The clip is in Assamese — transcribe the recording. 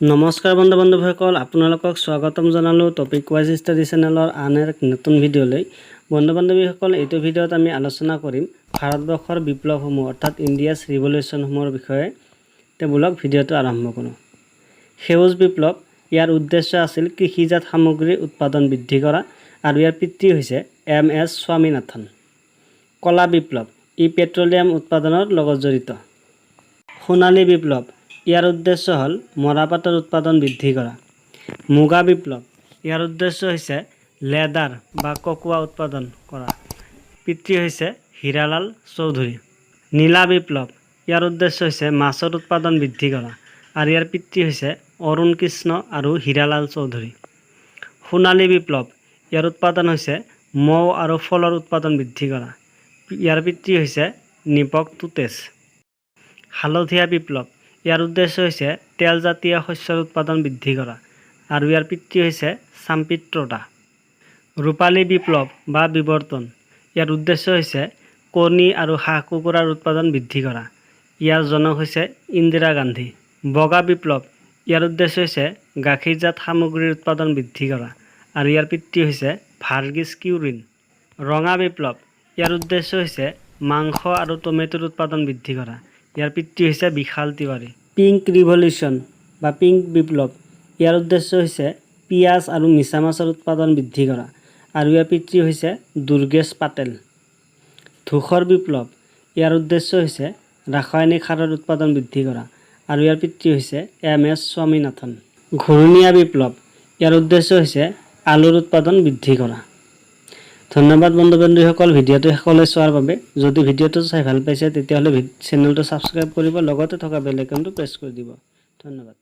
নমস্কাৰ বন্ধু বান্ধৱীসকল, আপোনালোকক স্বাগতম জনালোঁ টপিক ৱাইজ ষ্টাডি চেনেলৰ আন এক নতুন ভিডিঅ'লৈ। বন্ধু বান্ধৱীসকল, এইটো ভিডিঅ'ত আমি আলোচনা কৰিম ভাৰতবৰ্ষৰ বিপ্লৱসমূহ, অৰ্থাৎ ইণ্ডিয়াছ ৰিভলিউশ্যনসমূহৰ বিষয়ে। তে ব'লক, ভিডিঅ'টো আৰম্ভ কৰোঁ। সেউজ বিপ্লৱ, ইয়াৰ উদ্দেশ্য আছিল কৃষিজাত সামগ্ৰীৰ উৎপাদন বৃদ্ধি কৰা আৰু ইয়াৰ পিতৃ হৈছে এম এছ স্বামীনাথন। কলা বিপ্লৱ, ই পেট্ৰলিয়াম উৎপাদনৰ লগত জড়িত। সোণালী বিপ্লৱ, ইয়াৰ উদ্দেশ্য হ'ল মৰাপাটৰ উৎপাদন বৃদ্ধি কৰা। মুগা বিপ্লৱ, ইয়াৰ উদ্দেশ্য হৈছে লেদাৰ বা ককোৱা উৎপাদন কৰা। পিতৃ হৈছে হীৰালাল চৌধুৰী। নীলা বিপ্লৱ, ইয়াৰ উদ্দেশ্য হৈছে মাছৰ উৎপাদন বৃদ্ধি কৰা আৰু ইয়াৰ পিতৃ হৈছে অৰুণ কৃষ্ণ আৰু হীৰালাল চৌধুৰী। সোণালী বিপ্লৱ, ইয়াৰ উৎপাদন হৈছে মৌ আৰু ফলৰ উৎপাদন বৃদ্ধি কৰা। ইয়াৰ পিতৃ হৈছে দীপক টুটেজা। হালধীয়া বিপ্লৱ, ইয়াৰ উদ্দেশ্য হৈছে তেলজাতীয় শস্যৰ উৎপাদন বৃদ্ধি কৰা আৰু ইয়াৰ পিতৃ হৈছে চাম্পিত্ৰোদা। ৰূপালী বিপ্লৱ বা বিৱৰ্তন, ইয়াৰ উদ্দেশ্য হৈছে কণী আৰু হাঁহ কুকুৰাৰ উৎপাদন বৃদ্ধি কৰা। ইয়াৰ জনক হৈছে ইন্দিৰা গান্ধী। বগা বিপ্লৱ, ইয়াৰ উদ্দেশ্য হৈছে গাখীৰজাত সামগ্ৰীৰ উৎপাদন বৃদ্ধি কৰা আৰু ইয়াৰ পিতৃ হৈছে ভাৰ্গিছ কিউৰিন। ৰঙা বিপ্লৱ, ইয়াৰ উদ্দেশ্য হৈছে মাংস আৰু টমেটোৰ উৎপাদন বৃদ্ধি কৰা। ইয়াৰ পিতৃ হৈছে বিশাল তিৱাৰী। পিংক ৰিভলিউশ্যন বা পিংক বিপ্লৱ, ইয়াৰ উদ্দেশ্য হৈছে পিঁয়াজ আৰু মিছামাছৰ উৎপাদন বৃদ্ধি কৰা আৰু ইয়াৰ পিতৃ হৈছে দুৰ্গেশ পাটেল। ধূসৰ বিপ্লৱ, ইয়াৰ উদ্দেশ্য হৈছে ৰাসায়নিক সাৰৰ উৎপাদন বৃদ্ধি কৰা আৰু ইয়াৰ পিতৃ হৈছে এম এছ স্বামীনাথন। ঘূৰণীয়া বিপ্লৱ, ইয়াৰ উদ্দেশ্য হৈছে আলুৰ উৎপাদন বৃদ্ধি কৰা। ধন্যবাদ বন্ধু বান্ধৱীসকল, ভিডিঅ'টো শেষলৈ চোৱাৰ বাবে। যদি ভিডিঅ'টো চাই ভাল পাইছে, তেতিয়াহ'লে চেনেলটো ছাবস্ক্ৰাইব কৰিব, লগতে থকা বেল আইকনটো প্ৰেছ কৰি দিব। ধন্যবাদ।